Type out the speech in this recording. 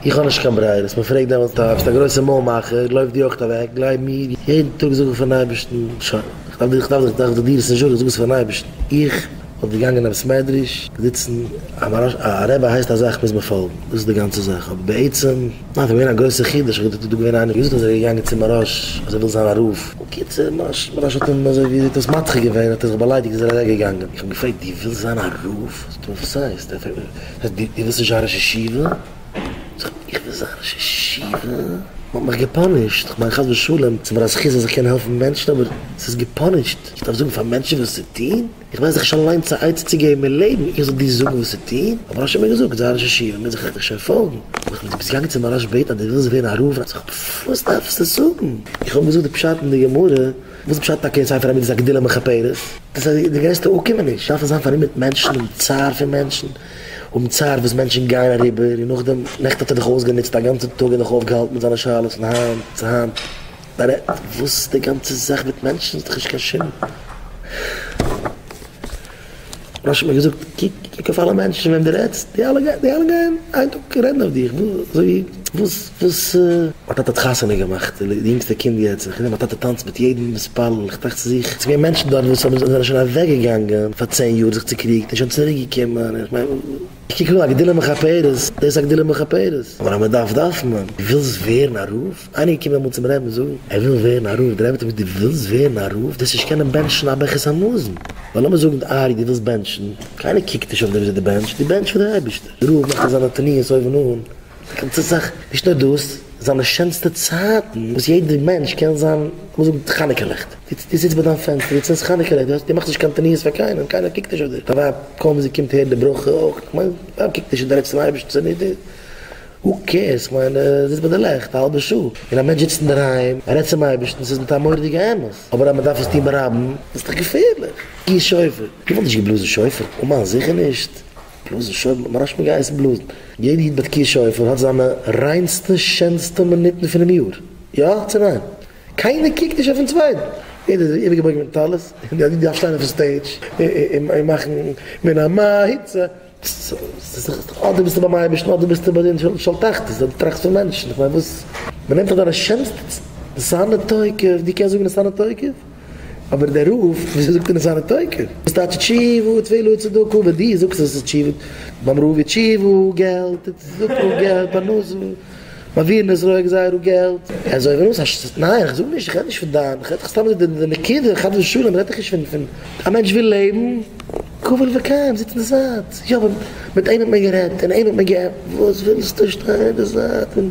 איך האב נישט קיין ברירות, מען פרעגט דעמאלטס א ביסט א גרויסע מויל מאכער, לויף דו אויך אוועק, גלייב מיר, יעדן טאג זאג איך פארן אייבערשטן, שוין, איך דארף איך דארף איך דארף דיר עס נישט זאגן, איך זאג עס פארן אייבערשטן, איך וואלט געגאנגען אין בית מדרש, זיצן, א רבי הייסט א זאך מוז מען פאלגן, דאס איז די גאנצע זאך, אבער בעצם, ניין, ס'איז געווען א גרויסע חידוש, איך דא געווען איינער געזאגט אז ער איז געגאנגען צו מוהרא"ש אז ער וויל זיין א רב, בקיצור, מוהרא"ש האט אים אזוי ווי זעט אויס מדחיק געווען, האט ער זיך באליידיגט איז ער אוועק געגאנגען, איך האב געפרעגט דו ווילסט זיין א רב? זאגט ער מיר וואס הייסט? ער פרעגט מיר דו ווילסט נישט זיין ראש ישיבה? זאג איך איך וויל זיין ראש ישיבה? מען האט מיך געפאנישט, איך מיין חס ושלום, ס'איז מיר א זכות אז איך קען העלפן מענטשן אבער ס'איז געפאנישט, איך דארף זאגן פאר מענטשן וואס צו טון? איך ווייס זיך נישט אליינס א עצה צו געבן אין לעבן, איך זאל דיר זאגן וואס צו טון? האט מוהרא"ש מיר געזאגט, זיי א ראש ישיבה, מוז איך דיך שוין פאלגן. האב איך מיט ביסט געגאנגען צו מוהרא"ש בעטן אז דו ווילסט ווערן א רב, זאג איך, וואס דארפסטו זאגן? איך האב געזאגט די פשט אין די גמרא, וואס איז פשט טאקע אין ספר המידות א גדולה מכפרת? דאס איז די גרעסטע אפקומעניש, דארפן זיין פארנומען מיט מענטשן, האבן צער פון מענטשן, האבן צער וואס מענטשן גייען אריבער, און נאכדעם, נעכטן האט ער דיך אויסגענוצט, א גאנצן טאג און דיך אויפגעהאלטן מיט זיינע שאלות, און היינט, היינט. בארעדט וואס די גאנצע זאך מיט מענטשן איז דאך נישט קיין שום רשי האט מיר געזאגט קוק קוק אויף אלע מענטשן וועם דו רעדסט די אלע די אלע גייען איין טאג רעדן אויף דיך אזוי וואס וואס מיין טאטע האט חתונה געמאכט די יונגסטע קינד יעצט איך זעה מיין טאטע טאנצט מיט יעדן מתפלל איך טראכט צו זיך ס'איז געווען מענטשן דארט וואס האבן זענען שוין אוועק געגאנגען פאר צען יאר זיך צוקריגט און שוין צוריק געקומען איך מיין איך קוק אן א גדולה מכפרת דאס איז א גדולה מכפרת אבער אז מען דארף דארף מען דו ווילסט ווערן א רב? איינער געקומען אמאל צום רבי'ן זאגן ער וויל ווערן א רב, דער רבי האט אים געזאגט דו ווילסט ווערן א רב, דו וועסט נישט קענען בענטשן א ברכת המזון, ווייל לאמיר זאגן ארי דו ווילסט בענטשן, קיינער קוקט נישט אויף דיר וויאזוי דו בענטשסט, דו בענטשט פאר דער אייבערשטער, דער רב מאכט זיינע תנועות אויבן אן, די גאנצע זאך, נישט נאר דאס, זיינע שענסטע צייטן וואס יעדער מענטש קען זיין, לאמיר זאגן חנוכה לעכט, דו זיצט ביי דיין פענסטער, דו צינדסט חנוכה לעכט, דו מאכסט נישט קיין תנועות פאר קיינעם, קיינער קוקט נישט אויף דיר, דיין ווייב קוים זי קומט הערן די ברכה אויך, כ'מיין, דיין ווייב קוקט נישט און דו רעדסט צום אייבערשטן, ס'איז נישט די. who cares, כ'מיין זיצט ביי די לעכט א האלבע שעה, און א מענטש זיצט אינדערהיים, ער רעדט צום אייבערשטן, ס'איז מיט א מורא'דיגע אמת, אבער אז מ'דארף עס טון ברבים, איז דאך געפערליך. תקיעת שופר, איך וואלט נישט געבלאזן שופר, אומאן זיכער נישט, בלאזן שופר, מוהרא"ש האט מיר געהייסן בלאזן. יעדע איד ביי תקיעת שופר האט זיינע ריינסטע שענסטע מינוטן פונעם יאר, יא צו ניין? קיינער קוקט נישט אויפן צווייטן, יעדער איז איבערגעבויגן מיטן טלית, און דו דארפסט שטיין אויפן stage און מאכן מן המעיצה. אדער ביסטו ביים אייבערשטן אדער ביסטו ביי די שאול תחתית, אדער טראכסט פון מענטשן, איך מיין וואס, מען נעמט דאך דיינע שענסטע ונתנה תוקף, דו קענסט זאגן ונתנה תוקף? אבער דער רב, וויאזוי זאגט ער ונתנה תוקף? וואס טייטש תשובה תפילה צדקה, ווען דו זאגסט אז עס איז תשובה, ביים רב איז תשובה געלט, צדקה געלט, פרנסה. מעבירין את רוע הגזירה געלט. אזוי ווי וואס? ניין איך זאג נישט איך רעד נישט פון דיין, איך רעד דאך סתם די נקודה, חס ושלום רעד איך נישט פון פון א מענטש וויל לעבן, קבל וקיים זיץ אין די זייט, יא אבער מיט אים האט מען גערעדט און אים האט מען גע וואס ווילסטו שטיין אין די זייט און.